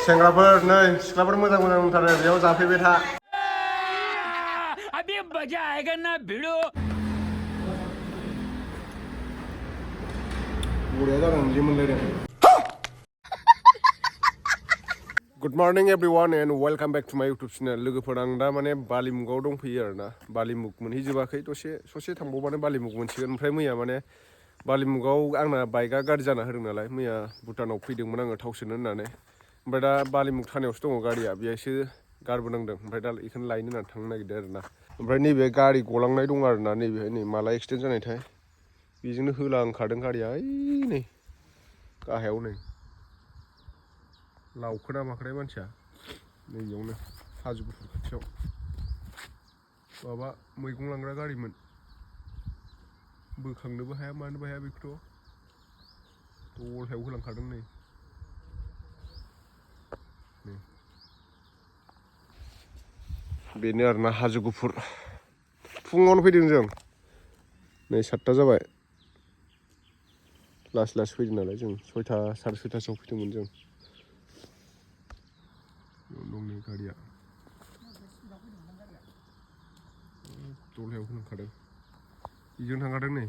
सेंग्राफोर नै सिख्लाफोर मोजां मोजां दंथारो बेयाव जाफैबाय था अभी मजा आएगा ना भिड़ो बरिया जादों बिदि मोनलायदों good morning everyone and welcome back to my YouTube channel लोगोफोर आं दा माने बालिमुगाव दंफैयो आरोना बालिमुग मोनहैजोबाखै ससे थांबावबानो बालिमुग मोनसिगोन ओमफ्राय मैया माने बालिमुगाव आंना बाइकआ गाज्रि जाना होदों नालाय मैया भुटानाव फैदोंमोन आङो थाव सोनो होननानै ओमफ्राय दा बालिमुग थानायावसो दङ गारिया बेहायसो गारबोनांदों ओमफ्राय दा बेखौनो लायनो होननानै थांनो नागिरदों आरोना ओमफ्राय नैबे गारि गलांनाय दं आरोना नैबेहाय नै माला एक्सिडेन्ट जानायथाय बेजोंनो होलांखादों गारिया ओइ नै गाहायाव नै लावखोना माखोनाय मानसिया नैयावनो हाजो गुफुर खाथियाव माबा मैगं लांग्रा गारिमोन बोखांनोबो हाया मानोबो हाया बेखौथ' दलहायाव होलांखादों नै बेनो आरोना हाजो गुफुर फुङावनो फैदों जों नै 7टा जाबाय लासै लासै फैदों नालाय जों 6टा साराय 6टासोआव फैदोंमोन जों दंनै गारिया दलहायाव होलांखादों बेजों थांखादों नै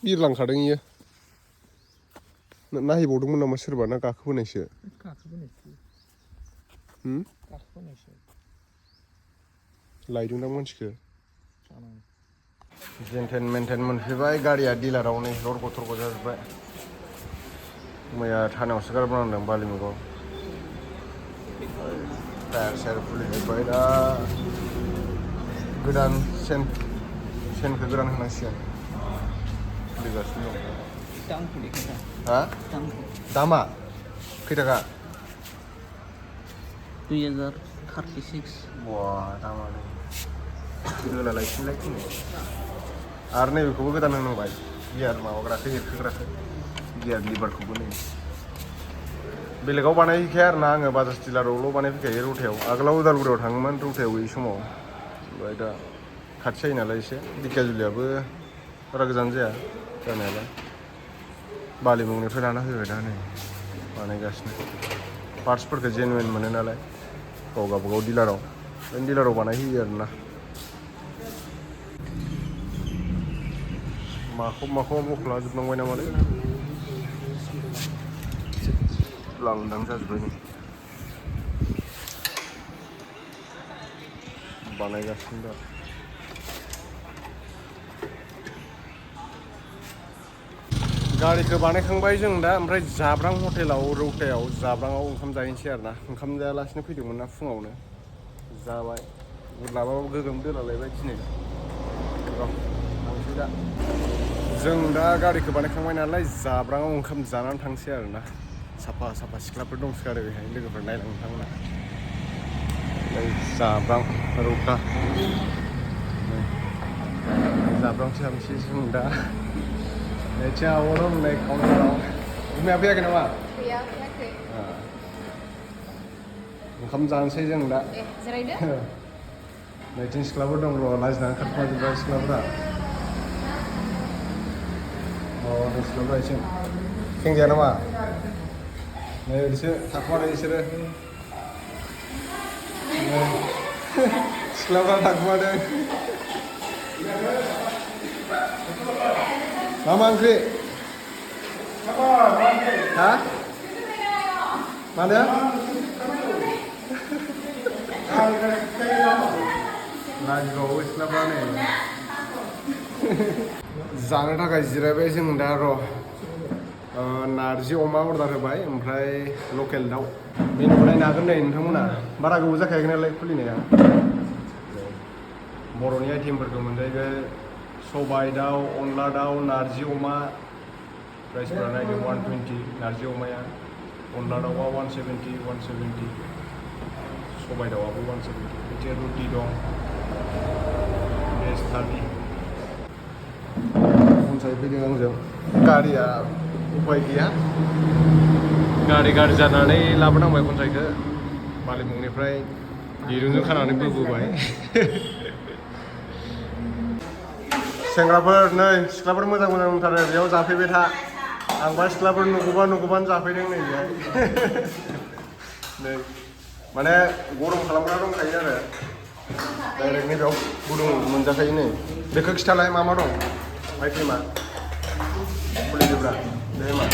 बिरलांखादों इयो नायहैबावदोंमोन नामा सोरबा ना गाखोबोनायसो लायदोंदां मानसिखौ जेनथेन मेनटेन मोनफैबाय गारिया डिलाराव नै लरग' थरग' जाजोब्बाय मैया थानायावसो गारबोनांदों बालिमुगाव टायार सायार खुलिजोब्बाय दा गोदान सेनखौ गोदान होनांसिगोन खुलिगासिनो दं हा दामा खै थाखा 2036 बा दामानो गोला लायफिनलाय फैनो आरो नैबेखौबो गोदान होनांबाय गियार माबाग्राखौ एरखोग्राखौ गियार लिभारखौबो नै बेलेगाव बानायहैखाया आरोना आङो बाजाज डिलारावल' बानायफैखायो रौथायाव आगोलाव उदालगुरियाव थाङोमोन रौथायाव गैयि समाव ओमफ्राय दा खाथि जायो नालाय एसे दिखियाजुलियाबो बारा गोजान जाया जानायालाय बालिमुगनिफ्राय लाना फैबाय दा नै बानायगासिनो पार्ट्सफोरखौ जेनुइन मोनो नालाय गाव गावबागाव डिलाराव बे डिलाराव बानायहैयो आरोना माखौ मखला जोबनांबाय नामालै लांदां जाजोब्बाय नै बानायगासिनो दा गारिखौ बानायखांबाय जों दा ओमफ्राय जाब्रां हटेलाव रौथायाव जाब्राङाव ओंखाम जाहैनोसै आरोना ओंखाम जायालासिनो फैदोंमोन ना फुङावनो जाबाय गुरलाबाबो गोगोम दोलालायबाय दिनै थांसै दा जों दा गारिखौ बानायखांबाय नालाय जाब्राङाव ओंखाम जानानै थांसै आरोना साफा साफा सिख्लाफोर दंसोगारो बेहाय लोगोफोर नायलांनो थांमोना जाब्रां रौता जाब्रांसो थांसै जों दा नैथिं आब'नो होननाय काउन्टाराव बिमाया फैयाखै नामा गैया फैयाखै ओंखाम जानोसै जों दा जिरायदो नैथिं सिख्लाफोर दं र' लाजिनानै खारखुमाजोब्बाय सिख्लाफोरा सिख्लाफ्रा एसे खेंजाया नामा नै ओरैसो थाखुमादों बिसोरो सिख्लाफ्रा थाखुमादों मा ओंख्रि हा मानो लाजिबावो सिख्लाफ्रा नै जानो थाखाय जिरायबाय जों दा र' नारजि अमा अर्डार होबाय ओमफ्राय लकेल दाउ मेनुखौ नायनो हागोन नै नोंथांमोना बारा गोबाव जाखायाखै नालाय खुलिनाया बर'नि आइटेमफोरखौ मोनजायगोन सबाय दाउ अनला दाउ नारजि अमा प्राइसफोरा नायदों 120 नारजि अमाया अनला दाउआ 170 सबाय दाउआबो 170 बिथिं रुटि दं भेज थालि फैदों आंजों गारिया उपाय गैया गारि गाज्रि जानानै लाबोनांबाय खनसायखौ बालिमुगनिफ्राय दिरुंजों खानानै बोबोबाय सेंग्राफोर नै सिख्लाफोर मोजां मोजां दंथारो बेयाव जाफैबाय था आंबा सिख्लाफोर नुगौबानो जाफैदों नै बेहाय नै माने गरम खालामग्रा दंखायो आरो डाइरेक्ट नैबेयाव गुदुं मोनजाखायो नै बेखौ खिथालाय मा दं आइटेमा खुलिजोब्रा बे मा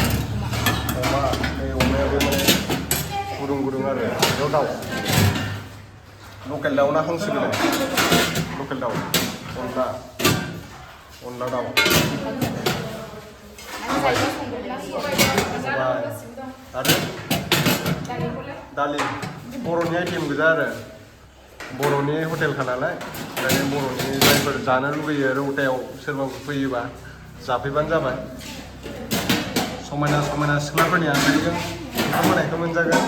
अमा नै अमायाबो माने गुदुं आरो बेयाव दाउ लकेल दाउ ना हांसो गोलाव लकेल दाउ अनला दाउ आरो दालि बर'नि आइटेम गोजा आरो बर'नि हटेलखा नालाय ओंखायनो बर'नि जायफोर जानो लुगैयो रौतायाव सोरबाफोर फैयोबा जाफैबानो जाबाय समायना सिख्लाफोरनि आखाइजों ओंखाम होनायखौ मोनजागोन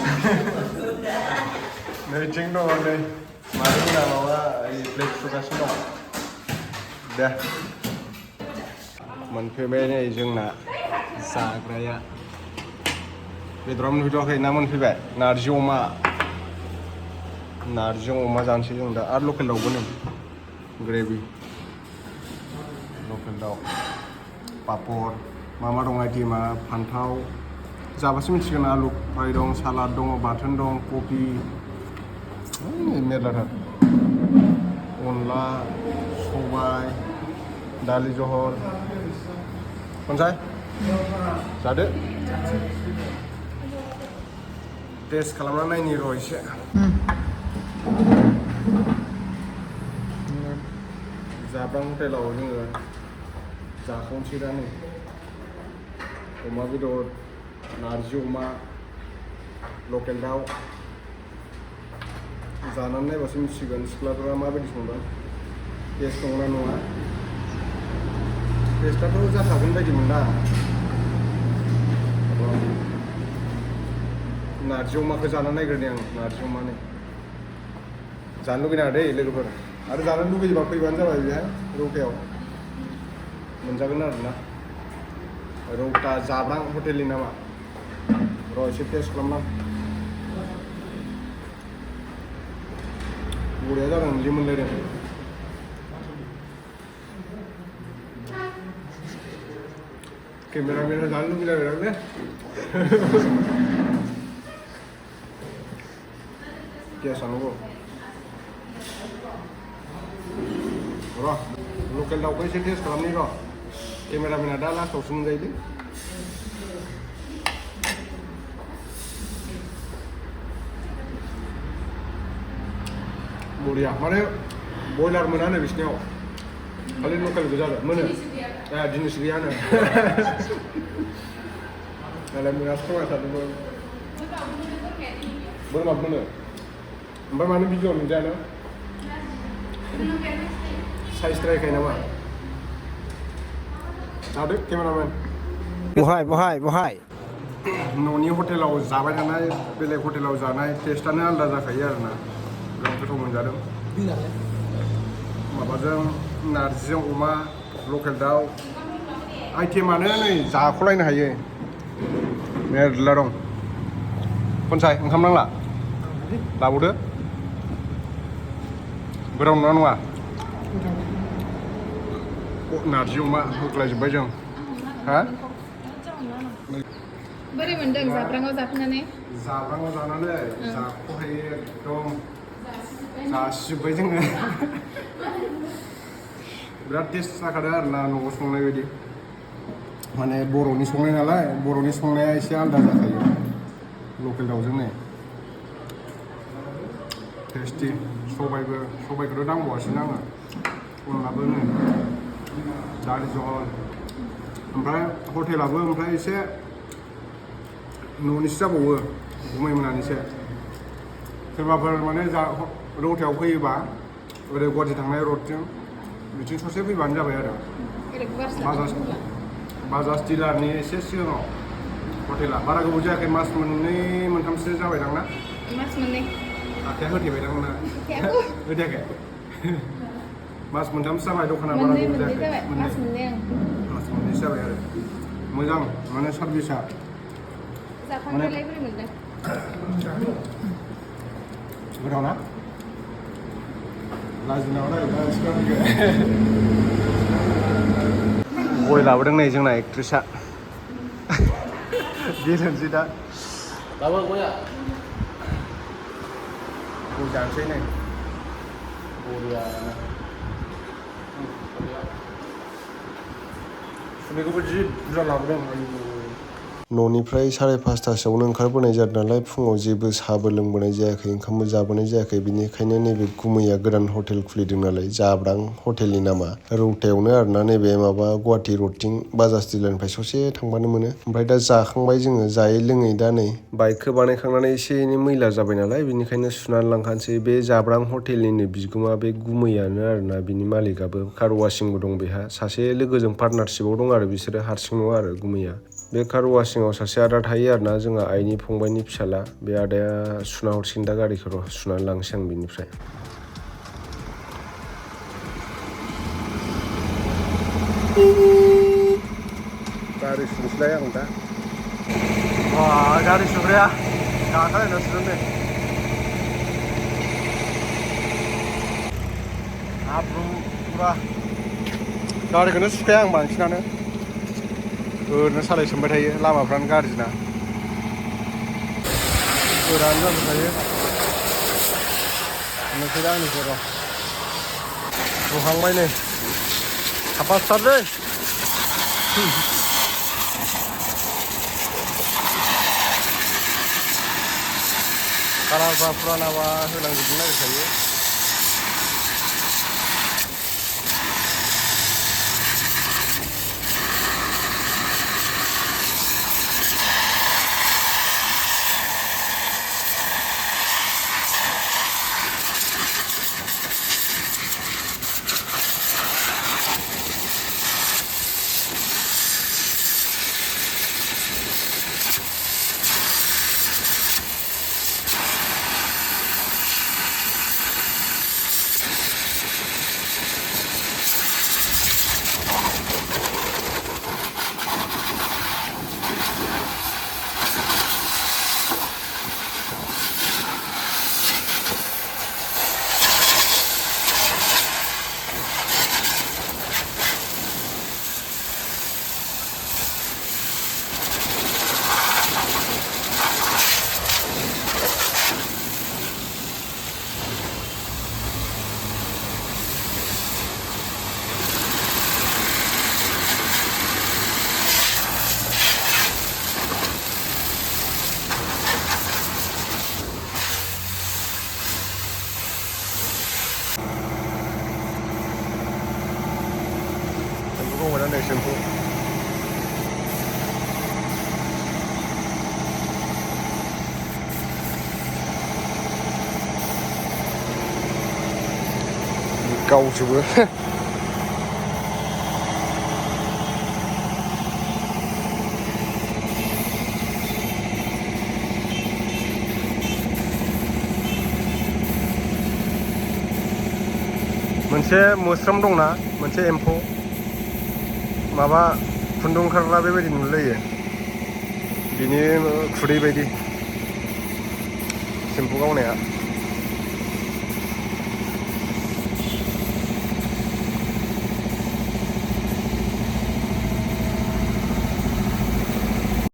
नैथिं दङ नै मादैमोना माबा प्लेट सुगासिनो दं दे मोनफैबाय नै जोंना जाग्राया बेदरा मोनफैथ'वाखै ना मोनफैबाय नारजि अमा जानोसै जों दा आरो लकेल दाउबो नै ग्रेभि लकेल दाउ पापर मा दं आइटेमा फान्थाव जाबासो मिथिगोन आलु फ्राय दं सालाद दङ बाथोन दं कबि मेरलाथार अनला सबाय दालि जहल खनसाय जादो टेस्ट खालामना नायनि र' एसे जाब्रां हटेलाव जोङो जाखांसै दा नै अमा बेदर नारजि अमा लकेल दाउ जानानै नायबासो मिथिगोन सिख्लाफोरा माबायदि संदों टेस्ट दंना नङा टेस्टआथ' जाखागोन बायदि मोनदा नारजि अमाखौ जानानै नायग्रोनि आं नारजि अमा नै जानो लुगैनाङा दै लोगोफोर आरो जानो लुगैयोबा फैबानो जाबाय बेहाय रौतायाव मोनजागोन आरोना रौता जाब्रां हटेलनि नामा र' एसे टेस्ट खालामना बरिया जादों लिमोनलायदों केमेरामेना जानो लुगैलायबाय गेसानांगौ र' लकेल दाउखौ एसे टेस्ट खालामनि र' केमेरामेना दा लास्टआवसो मोनजायोलै बरिया माने बयलार मोनानो बिसिनियाव खालि लकेल गोजा मोनो दिनैसो गैयानो नालाय मोनासो थांना बोरमा मोनो ओमफ्राय मानो भिडिअ नुजायानो साइज द्रायखाय नामा जादो केमेरामेन बहाय न'नि हटेलाव जाबाय थानाय बेलेग हटेलाव जानाय टेस्टआनो आलादा जाखायो आरोना बिराद गोथाव मोनजादों माबाजों नारजिजों अमा लकेल दाउ आइटेमानो नै जाख'लायनो हायो मेरला दं खनसाय ओंखाम नांला लाबावदो गोथाव नङा नारजि अमा होख्लायजोब्बाय जों हा बोरै मोनदों जाब्राङाव जाफैनानै जाख'हायो एकदम जासिजोब्बाय जोङो बिराद टेस्ट जाखादों आरोना न'आव संनाय बायदि माने बर'नि संनाय नालाय बर'नि संनाया एसे आलादा जाखायो लकेल दाउजों नै टेस्टि सबायखौथ' नांबावासैनो आङो अनलाबो नै दालि जहल ओमफ्राय हटेलाबो एसे न'निसो जाबावो गुमै मोनानिसो सोरबाफोर माने रौतायाव फैयोबा ओरै गुवाहाटि थांनाय रडजों बिथिं ससे फैबानो जाबाय आरो बाजाज डिलारनि एसे सिगाङाव हटेला बारा गोबाव जायाखै मास मोननै मोनथामसो जाबाय दां ना मास मोननै आखाया होथेबाय दां ना होथेयाखै मास मोनथामसो जाबाय दखाना बारा गोबाव जायाखै मास मोननैसो जाबाय आरो मोजां माने सार्भिसा जाखांनायलाय बोरै मोनदों गोथाव ना लाजिनांगौ गय लाबोदों नै जोंना एक्ट्रिसा गेलेनोसै दा लाबो गया गय जानोसै नै बरियानो सुनैखौबो जि बुरजा लाबोदों न'निफ्राय 5:30 ओंखारबोनाय जादों नालाय फुङाव जेबो साहाबो लोंबोनाय जायाखै ओंखामबो जाबोनाय जायाखै बिनिखायनो नैबे गुमैया गोदान हटेल खुलिदों नालाय जाब्रां हटेलनि नामा रौतायावनो आरोना नैबे माबा गुवाहाटि रडथिं बाजार स्टेडियामनिफ्राय ससे थांबानो मोनो ओमफ्राय दा जाखांबाय जोङो जायै लोङै दा नै बाइकखौ बानायखांनानै एसे एनै मैला जाबाय नालाय बिनिखायनो सुनानै लांखानोसै बे जाब्रां हटेलनिनो बिगोमा बे गुमैयानो आरोना बिनि मालिकआबो कार वाशिंबो दं बेहा सासे लोगोजों पार्टनारशिपाव दं आरो बिसोरो हारसिं नङा आरो गुमैया बे कार वाशिंआव सासे आदा थायो आरोना जोंहा आइनि फंबायनि फिसाला बे आदाया सुना हरसिगोन दा गारिखौ र' सुनानै लांसै आं बिनिफ्राय गारि सुनोसैलाय आं दा गारि सुग्राया गाखोलायना सुदों नै हाब्रु पुरा गारिखौनो सुखाया आं बांसिनानो ओरैनो सालाय सोमबाय थायो लामाफ्रानो गाज्रिना गोरान जाजोबखायो नोंसोर दा आंनिखौ र' रुहांबाय नै थाबा स्टार्टलै कालारफ्रा फुरानाबा होनांजोबनो नागिरखायो शेम्पू गावजोबो मोनसे मोस्रोम दंना मोनसे एम्फौ माबा खुन्दुं ओंखारग्रा बेबायदि नुलायो बिनि खुदै बायदि शेम्पू गावनाया